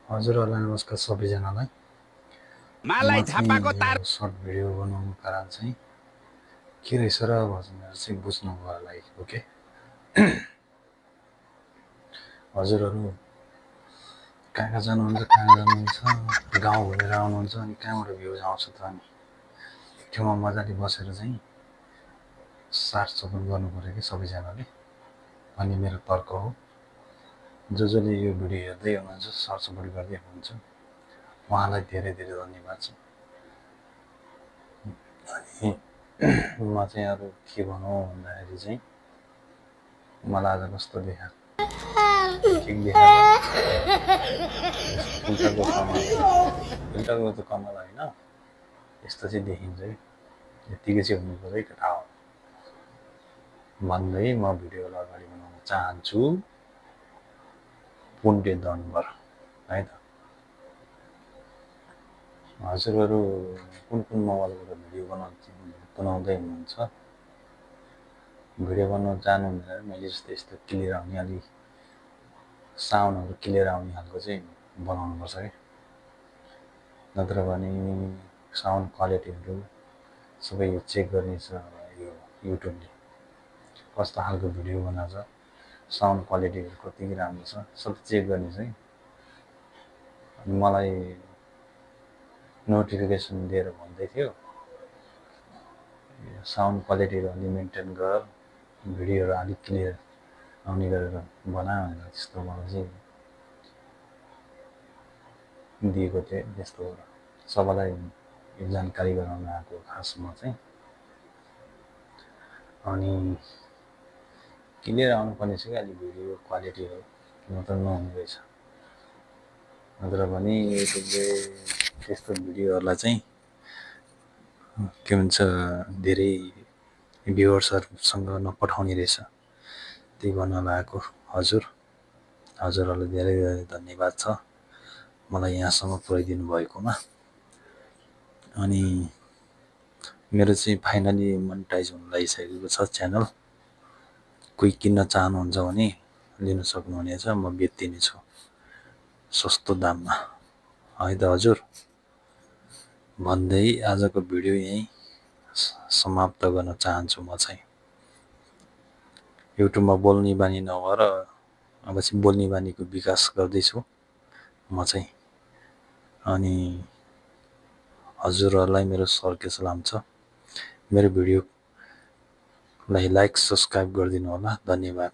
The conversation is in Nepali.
हजुरहरूलाई नमस्कार सबैजनालाई। मलाई म झापाको चाहिँ तार यो सर्ट भिडियो बनाउनु कारण चाहिँ के रहेछ र भनेर चाहिँ बुझ्नुको लागि हो के। हजुरहरू कहाँ कहाँ जानुहुन्छ, कहाँ जानुहुन्छ, गाउँ घुमेर आउनुहुन्छ अनि कहाँबाट भ्युज आउँछ त अनि एक ठाउँमा मजाले बसेर चाहिँ सारसफाइ गर्नु पऱ्यो कि सबैजनाले। अनि मेरो तर्क हो, जसले यो भिडियो हेर्दै हुनुहुन्छ, सरसफाइ गर्दै हुनुहुन्छ, उहाँलाई धेरै धेरै धन्यवाद छ। अनि म चाहिँ अरू के भनौँ भन्दाखेरि चाहिँ मलाई आज कस्तो देखा ठिक देखाएको फिल्टरको कमाल, फिल्टरको त कमाल होइन, यस्तो चाहिँ देखिन्छ कि यत्तिकै चाहिँ हुनु पऱ्यो केटा हो भन्दै म भिडियोलाई अगाडि बढाउन चाहन्छु। पुण्य दनबर है त। हजुरहरू कुन कुन मोबाइलबाट भिडियो बनाउँदै हुनुहुन्छ, भिडियो बनाउन जानु हुँदैन। मैले जस्तो यस्तो क्लियर आउने, अलिक साउन्डहरू क्लियर आउने खालको चाहिँ बनाउनुपर्छ कि, नत्र भने साउन्ड क्वालिटीहरू सबै चेक गर्ने छ। यो युट्युबले कस्तो खालको भिडियो बनाएको छ, साउन्ड क्वालिटीहरू कति राम्रो छ, सबै चेक गर्ने छ कि। अनि मलाई नोटिफिकेसन दिएर भन्दै थियो साउन्ड क्वालिटीहरू अलि मेन्टेन गर, भिडियोहरू अलिक क्लियर आउने गरेर बना भनेर त्यस्तो मलाई चाहिँ दिएको थिएँ। त्यस्तो सबैलाई यो जानकारी गराउन आएको खास म चाहिँ। अनि क्लियर आउनुपर्ने छ कि अलि भिडियो क्वालिटीहरू, नत्र नहुने रहेछ। नत्र भने युट्युबले त्यस्तो भिडियोहरूलाई चाहिँ के भन्छ धेरै भ्युवर्सहरूसँग नपठाउने रहेछ। त्यही भन्न लागेको। हजुरहरूलाई धेरै धेरै धन्यवाद छ मलाई यहाँसम्म पुर्याइदिनु भएकोमा। अनि मेरो चाहिँ फाइनली मोनेटाइज हुन लागिसकेको छ च्यानल। कोही किन्न चाहनुहुन्छ भने लिन सक्नुहुनेछ, म बेच्दिने छु सस्तो दाममा है त हजुर। भन्दै आजको भिडियो यहीँ समाप्त गर्न चाहन्छु। म चाहिँ युट्युबमा बोल्ने बानी नभएर अब चाहिँ बोल्ने बानीको विकास गर्दैछु म चाहिँ। अनि हजुरहरूलाई मेरो सर्के सलाम छ। मेरो भिडियोलाई लाइक सब्सक्राइब गरिदिनु होला। धन्यवाद।